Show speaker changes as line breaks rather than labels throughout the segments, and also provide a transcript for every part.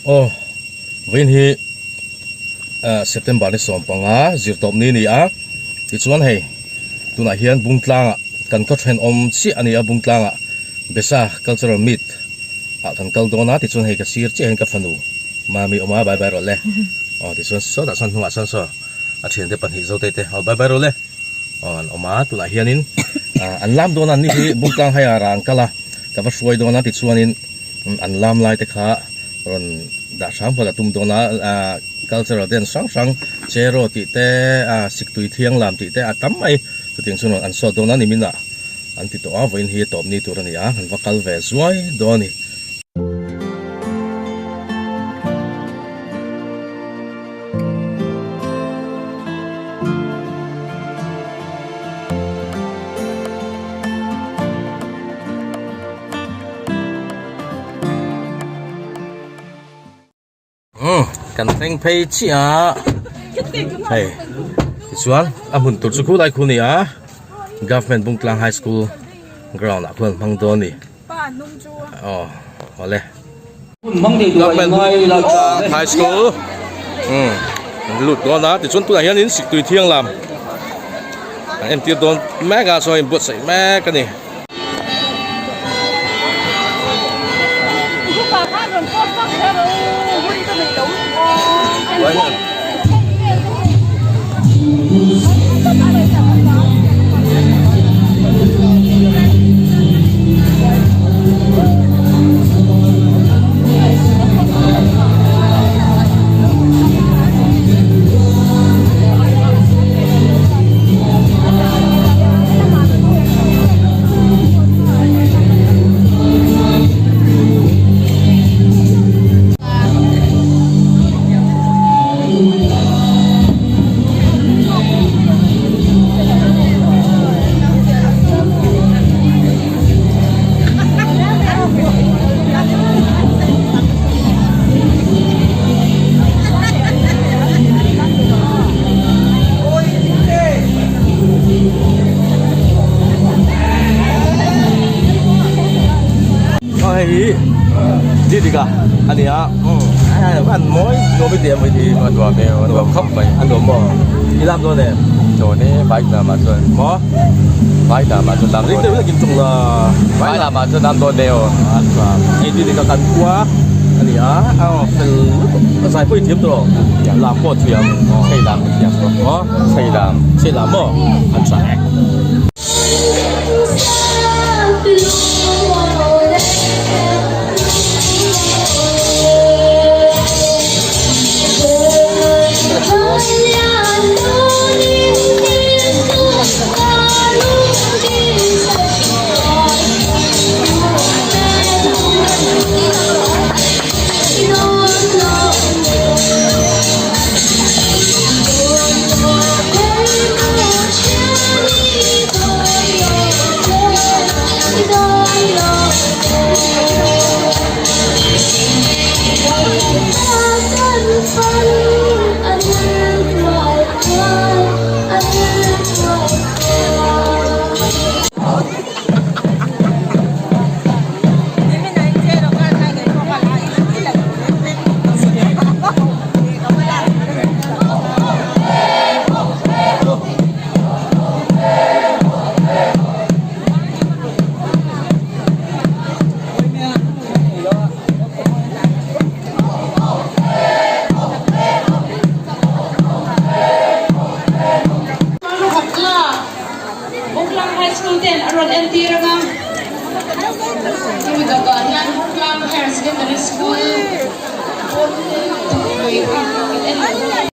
Aw vawiin hi September ni 15 zirtawp ni a ni a tichuan hei tunah hian Bungtlangah kan khaw thenawm chiah a ni a Bungtlangah Besa Cultural Meet ah kan kal dawn a tichuan hei ka sir chiah hian ka fanu Mami awm a bye bye rawh le aw tichuan sawtah sawn hnungah sawn saw a thiante pahnih Zotei te aw bye bye rawh le. Aw an awm a tunah hianin an lam dawn a an ni hi Bungtlang haiah rah an kal a ka va hruai dawn a tichuanin an lam lai te kha rawn dah hrang pawh la tum dawn a ah cultural dance hrang hrang cheraw tih te ah siktui thiang lam tih te a tam mai chutiang chu an sawt dawn a nimin ah an ti tawh a vawiin hi a tawp ni tur a ni a an va kal ve zuai dawn a ni. Kan thleng phei chiah a hei tichuan a hmun tur chu khulai khu a ni a government Bungtlang high school ground ah khuan an hmang dawn a ni aw awle. Government High School lut dawn a tichuan tunah hianin siktui thiang lam an entir dawn mek a chuan a inbuatsaih mek a ni. Hei hi Didika a ni a an mawi nuam i ti em hi
a nuam e a nuam khawp mai
a nuam maw i lam dawn em
dawn e bike lamah chuan
maw
bike lamah chuan lam
dawn ring deuh hlek in tum la
bike lamah chuan lam dawn e aw
acha hei Didika kan khua a ni a a fel lutuk a zai pawh i thiam tawh lam pawh a thiam
chei lam ka thiam bawk
maw
chei lam
chei lam maw a tha e.
Bungtlang High School ten a rawn entir ang a, hemi dawtah hian Bungtlang Higher Secondary School thawkpui kha kan en leh dawn a.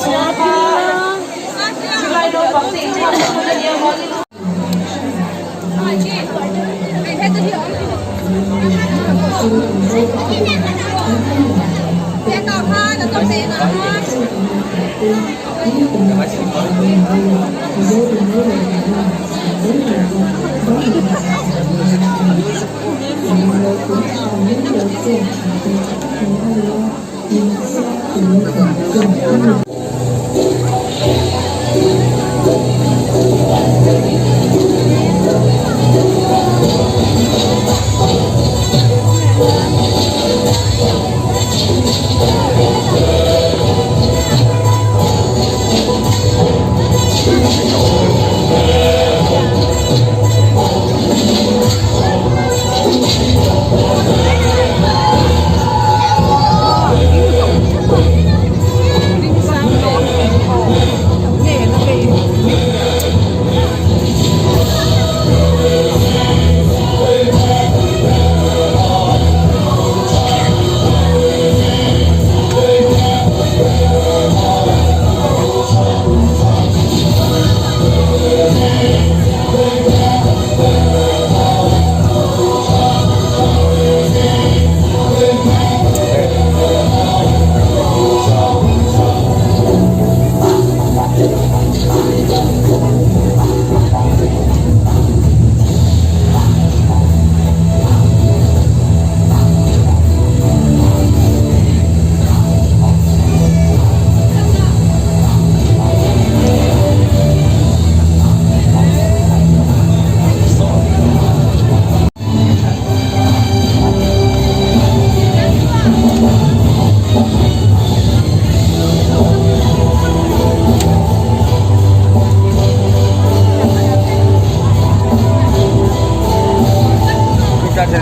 chhung kha zirlai naupang te inthlakna hmun a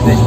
nih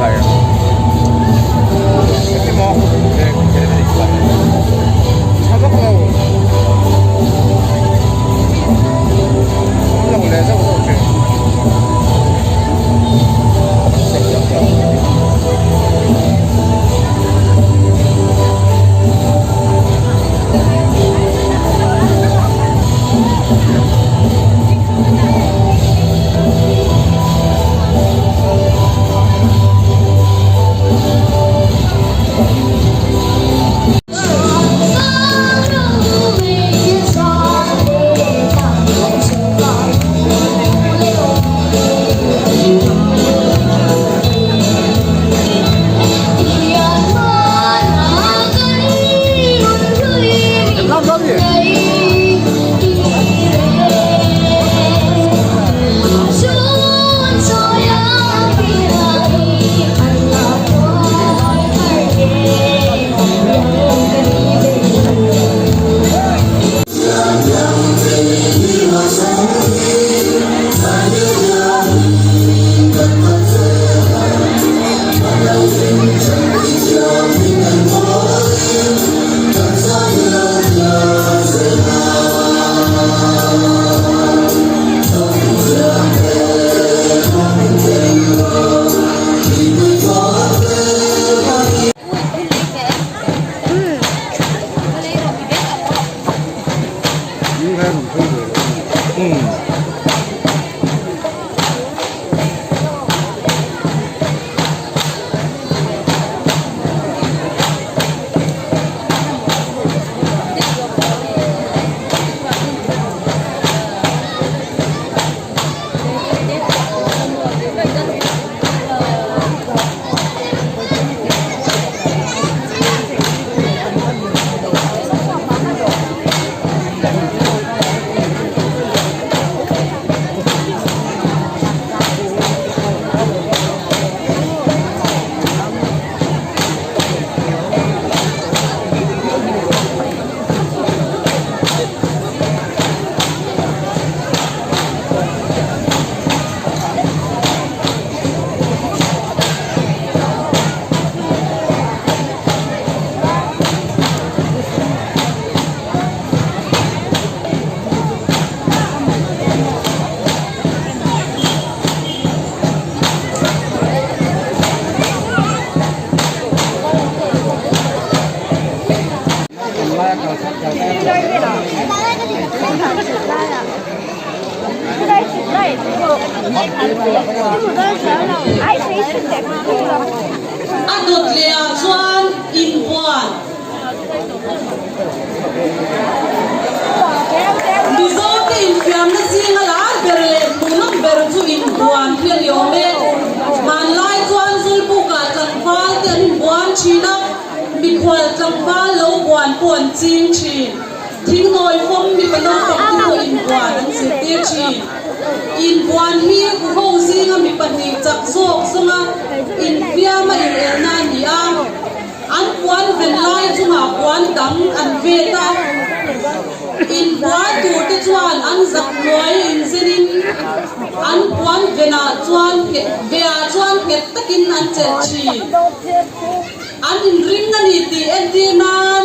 avangin A dawt leh ah chuan inbuan. Mizote infiamna zinga lar ber leh hmuhnawm ber chu inbuan hi a ni awm e. Hmanlai chuan Zulbukah tlangval te an inbuan thin a, mikhual tlangval lo buan pawh an ching thin. Thingnawi fawm mipa naupang te pawh inbuan an zirtir thin. Inbuan hi u ho zinga mi pahnih chak zawk zawnga infiama inelna a ni a. An puan ven lai chungah puan dang an vet a, inbuan tur te chuan an zak hnuai inzenin an puan venah chuan veah chuan nghet takin an chelh thin. An inring a ni tih entir nan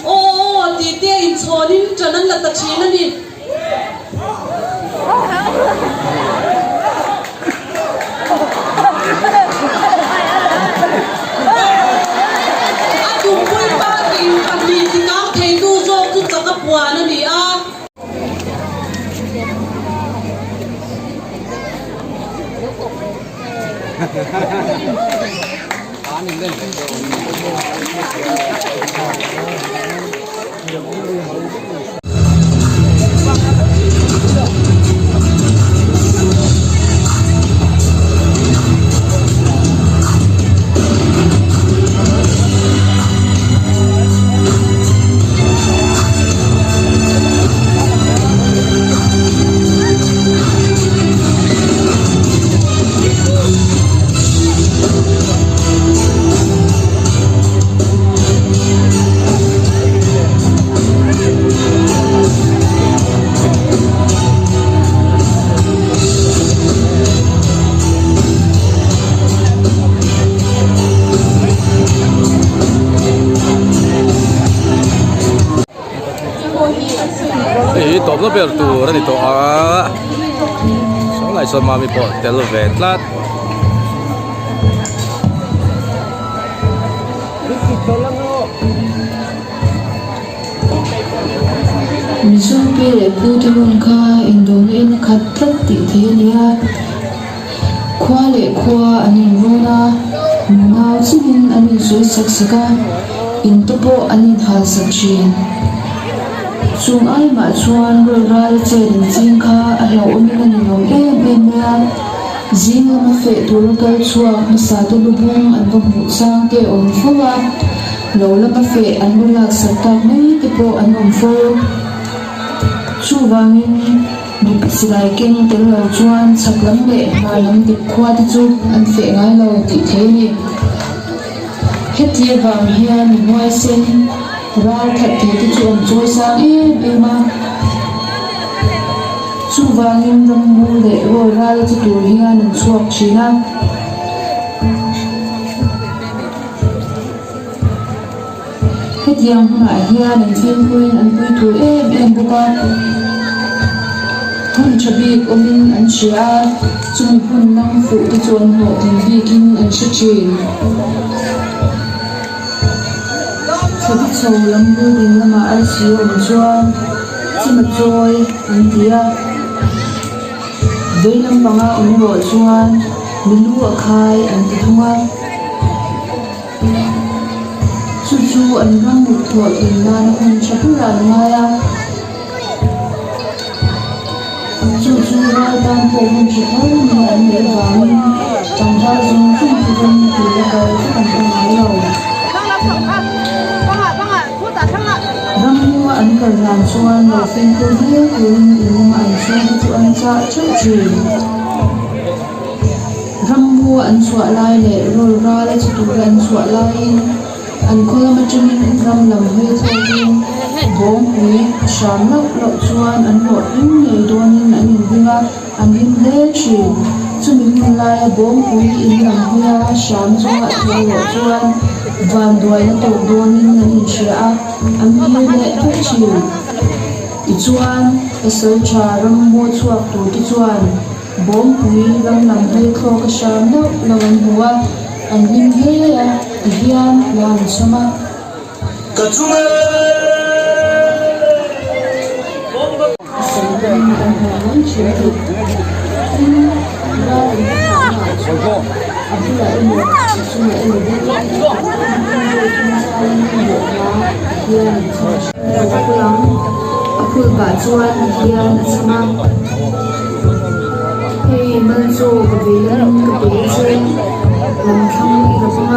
aw aw tih te inchhawnin ṭan an la ta thin a ni. A tumpui parking pahnih tikang theitu zawk chu chak a puan a ni a.
Hei hi tawpna ber tur a ni tawh a sawnglai sawn mami pawh tel ve tlat.
Mizo pi leh pu te hun kha indawhna in a khat tlat tih theih a ni a, khua leh khua an inrawn a, nunau chungin an insawi sak sak a, in te pawh an inhal sak thin. Chung ai mah chuan rawl ral a chet an ching kha a hlauhawmin a ninawm em em mai a. Zing lama feh tura kal chhuak hmasa te lu bung an va hmuh chang te a awm fo a, lo lama feh an lu laksak tak mai te pawh an awm fo. Chuvangin mipa silai keng tel lo chuan chhak lam leh hmar lam dip khua te chu an feh ngai lo tih thei a ni. Heti avang hian mi huaisen ral that thei te chu an chawi sang em em a. Chuvangin rammu leh rawl ral chu tur hian an chhuak thin a. Hetiang hunah hian an fimkhurin an pui tur em em bawk a. Hun tha bik awmin an hria a, chumi hun nang fuh te chu an hlawhtling bikin an hre thin. Thlabi chho lam building lamah arsi a awm chuan chima chawi an ti a, vei lampanga awm erawh chuan milu a khai an ti thung a. Chu chu an ram mut hlawhtlin nana hun tha ber an ngai a. Chu chu ral tan pawh hun tha tho ni an neih avangin tlangval zawng zawng chu ram tui a kal vek an awm ngai lo. Ramngaw an kal hlan chuan lo fimkhur hle turin in lama an chhungte chu an chah theuh thin. Ramngaw an chhuah lai leh rawl ral a che tura an chhuah laiin An khaw lam atangin ram lam hawi thlawkin bawngpui a hram loh loh chuan an hlawhtling ngei dawnin an inring a, an hlim hle thin. Chumi hun laia bawngpui in lam hawia hram zawnga a thawh erawh chuan vanduaina tawk dawnin an inhria a, an phir leh vek thin. Tichuan, pasal tha rammaw chhuak turte chuan Bawngpui ram lam hawi thlawk a hram loh loh an hmu a, an hlim hle a, ti hian hla an chhawm a.
Ka chung e!
A sam pawhin kan hmu mai thin a ni. Tin. Ral an va thahna ah chuan a bulah emaw a chungah emaw ding in an phul zawh hian an chham thin. A phul ang, a phul pah chuan ti hian a chham a, Hei Malchaw ka vei lamin ka pe che, lam thlang i la vang.